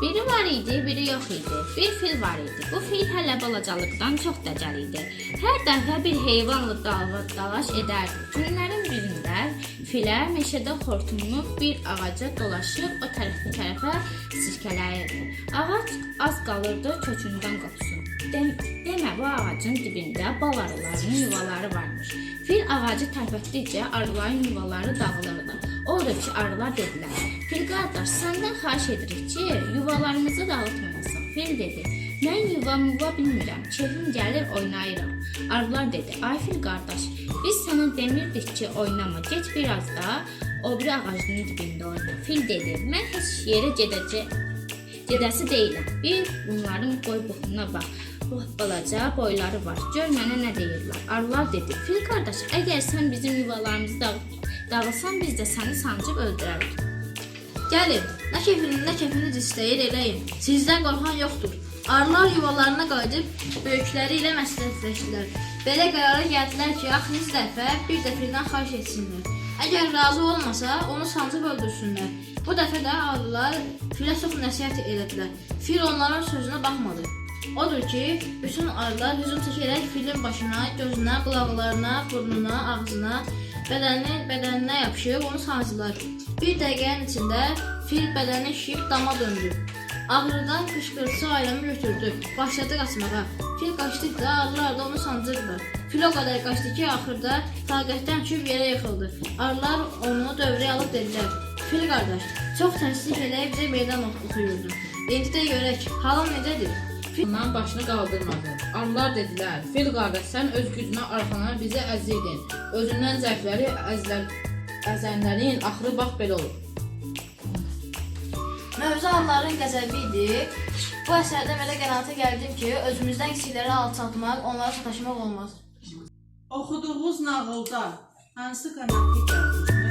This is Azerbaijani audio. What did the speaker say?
Biri var idi, biri yox idi. Bir fil var idi. Bu fil hələ balacalıqdan çox dəcəl idi. Hər dəfə bir heyvanla dava dalaş edərdi. Günlərin birində filə meşədə xortumunu bir ağaca dolaşıb o tərəf bu tərəfə sirkələyirdi. Ağac az qalırdı kökündən qopsun. Demə bu ağacın dibində bal arılarının yuvaları varmış. Fil ağacı tərpətdikcə arıların yuvaları dağılırdı. Odur ki, arılar dedilər: "Fil qardaş, səndən xahiş edirik ki, yuvalarımızı dağıtmayasan." Fil dedi: "Mən yuva muva bilmirəm, keyfim gəlir oynayıram." Arılar dedi: "Ay fil qardaş, biz sənə demirdik ki, oynama, get biraz da o biri ağacın dibində oyna." Fil dedi: "Mən heç yerə gedəsi deyiləm. Bir bunların boy buxununa bax. Bu balaca boyları var. Gör mənə nə deyirlər." Arılar dedi: "Fil qardaş, əgər sən bizim yuvalarımızı dağıtsan, biz də səni sancıb öldürərik." Gəlin, nə kefini, nə kefiniz istəyir eləyin. Sizdən qorxan yoxdur. Arılar yuvalarına qayıdıb böyükləri ilə məsləhətləşdilər. Belə qərara gəldilər ki, axırıncı dəfə bir də fildən xahiş etsinlər. Əgər razı olmasa, onu sancıb öldürsünlər. Bu dəfə də arılar filə çox nəsihət elədilər. Fil onların sözünə baxmadı. Odur ki, bütün arılar hücum çəkərək filin başına, gözünə, qulaqlarına, burnuna, ağzına, bədəninə yapışıb onu sancdılar. Bir dəqiqənin içində fil bədəni şişib dama döndü. Ağrıdan qışqırtısı aləmi götürdü. Başladı qaçmağa. Fil qaçdıqca arılar da onu sancırdılar. Fil o qədər qaçdı ki, axırda taqətdən düşüb yerə yıxıldı. Arılar onu dövrəyə alıb dedilər: "Fil qardaş, çox tərslik eləyib bizə meydan oxuyurdun. İndi də görək, halın necədir?" Fil ondan başını qaldırmadı. Arılar dedilər: "Fil qardaş, sən öz gücünə arxalanıb bizi əzirdin. Özündən zəifləri əzənlərin axırı bax belə olur." Mövzu arıların qəzəbi idi. Bu əsərdə belə qənaətə gəldim ki, özümüzdən kiçikləri alçaltmaq, onlara sataşmaq olmaz. Oxuduğunuz nağılda hansı qənaətə gəldiniz?